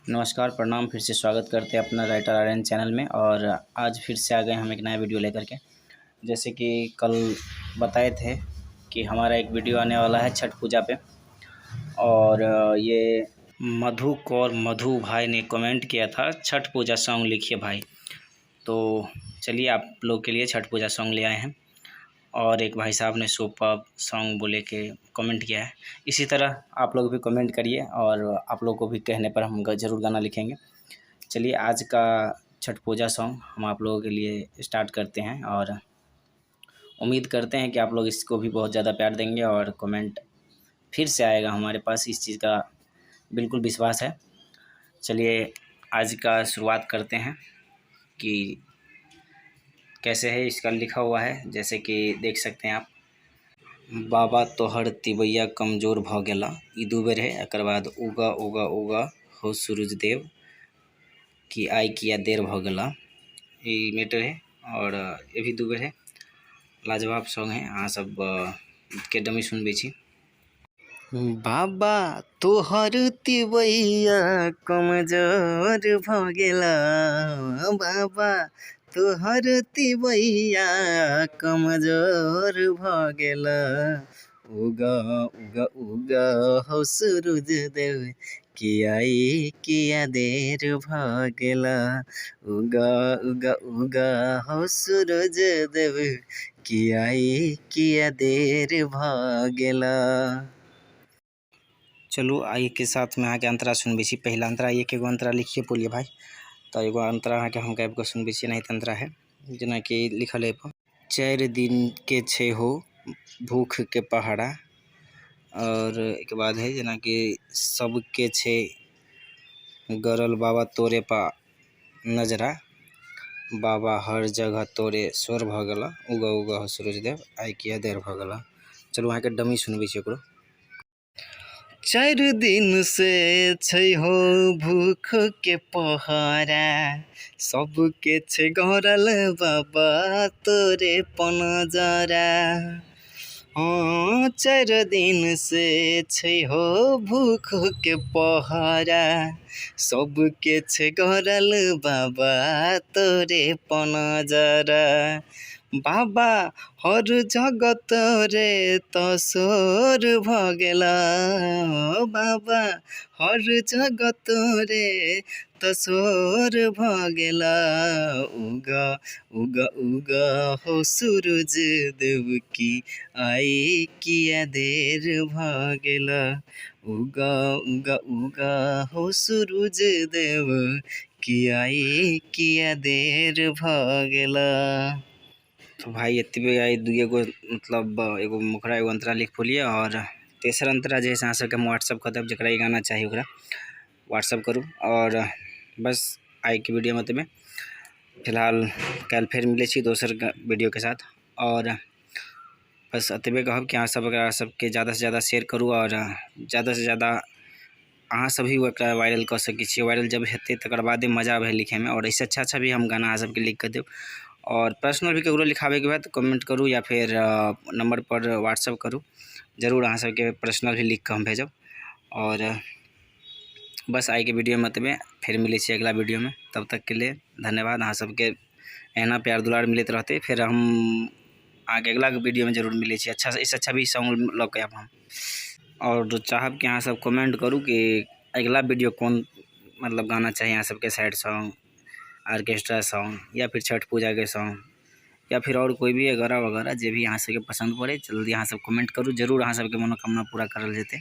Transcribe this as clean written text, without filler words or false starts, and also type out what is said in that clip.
नमस्कार, प्रणाम। फिर से स्वागत करते हैं अपना राइटर आर्यन चैनल में और आज फिर से आ गए हम एक नया वीडियो लेकर के। जैसे कि कल बताए थे कि हमारा एक वीडियो आने वाला है छठ पूजा पे और ये मधु कौर मधु भाई ने कमेंट किया था, "छठ पूजा सॉन्ग लिखिए भाई"। तो चलिए, आप लोग के लिए छठ पूजा सॉन्ग ले आए हैं। और एक भाई साहब ने सुपर सॉन्ग बोले के कमेंट किया है। इसी तरह आप लोग भी कमेंट करिए और आप लोग को भी कहने पर हम ज़रूर गाना लिखेंगे। चलिए, आज का छठ पूजा सॉन्ग हम आप लोगों के लिए स्टार्ट करते हैं और उम्मीद करते हैं कि आप लोग इसको भी बहुत ज़्यादा प्यार देंगे और कमेंट फिर से आएगा हमारे पास, इस चीज़ का बिल्कुल विश्वास है। चलिए, आज का शुरुआत करते हैं कि कैसे है। इसका लिखा हुआ है, जैसे कि देख सकते हैं आप। बाबा तोहर तिवैया कमजोर भ गेला, ई दू बेर है। एकर बाद उगा उगा उगा हो सूरज देव कि आई किया देर भ गेला, ई मेटर है और ये भी दू बेर है। लाजवाब सॉन्ग है। अहाँ सब के डमी सुनबै छी। बाबा तोहर तिवैया कमजोर भ गेला, बाबा तोहर तिवैया कमजोर भ गेला, उगा उगा उगा हो सूरज देव कि आई किया देर भ गेला, उगा उगा उगा हो सूरज देव कि आई किया देर भ गेला। चलू, आइके साथमे अहाँके अंतरा सुनबै छी। पहिला अंतरा, एक एगो अंतरा लिखिए बोलिए भाई, तऽ एगो अंतरा अहाँके हम गाबि कऽ सुनबै छी। एनाहिते अंतरा है, जेनाकि लिखल है एहिपर, 4 दिन के छै हो भूख के पहाड़ा। और एहिके बाद है जेनाकि सबके छै गड़ल बाबा तोरे पा नजरा, बाबा हर जगह तोरे शोर भऽ गेला, उगह उगह हो सूरज देव आइ किया देर भऽ गेला। चलू, अहाँके डमी सुनबै छी ओकरो। 4 दिन से छै हो भूख के पहरा, सबके छै गड़ल बाबा तोरे पनजरा। हाँ, 4 दिन से छै हो भूख के पहरा, सबके छै गड़ल बाबा तोरे पनजरा, बाबा हर जगह तोरे त शोर भ गेला, बाबा हर जगह तोरे त शोर भ गेला, उगा उगा उगा हो सूरज देव की आई किया देर भ गेला, उगा उगा उगा हो सूरज देव की आई किया देर भ गेला। तो भाई, एतबे आइ दुइए गो, मतलब एगो मुखड़ा, एगो अंतरा लिख पोलियै और तेसर अंतरा जे है से अहाँ सबके हम व्हाट्सअप कऽ देब। जकरा ई गाना चाही, ओकरा व्हाट्सअप करू। और बस, आइके वीडियोमे एतबे। फिलहाल काल्हि फेर मिलै छी दोसर वीडियोके साथ। और बस एतबे कहब कि अहाँ सब एकरा सबके ज़्यादासँ ज़्यादा शेयर करू और ज़्यादासँ ज़्यादा अहाँ सब ही एकरा वायरल कऽ सकै छियै। वायरल जब हेतै, तकर बादे मजा आबै है लिखैमे। और एहिसँ अच्छा अच्छा भी हम गाना अहाँ सबके लिख कऽ देब। और पर्सनल भी ककरो लिखाबैके हुए तऽ कमेंट करू या फेर नंबर पर व्हाट्सअप करू। जरूर अहाँ सबके पर्सनल भी लिख कऽ हम भेजब। और बस, आइके वीडियोमे एतबे। फेर मिलै छी अगिला वीडियोमे, तब तकके लिए धन्यवाद। अहाँ सबके एहिना प्यार दुलार मिलैत रहतै, फेर हम अहाँके अगिला वीडियोमे जरूर मिलै छी। अच्छा, एहिसँ अच्छा भी सॉन्ग लऽ कऽ आयब हम। और चाहब कि अहाँ सब कमेंट करू कि अगिला वीडियो कोन मतलब गाना चाही अहाँ सबके, सैड सॉन्ग, ऑर्केस्ट्रा सॉन्ग या फिर छठ पूजाके सॉन्ग या फिर और कोई भी वगैरह वगैरह। जे भी अहाँ सबके पसन्द पड़े, जल्दी अहाँ सब कमेंट करू। जरूर अहाँ सबके मनोकामना पूरा करल जेतै।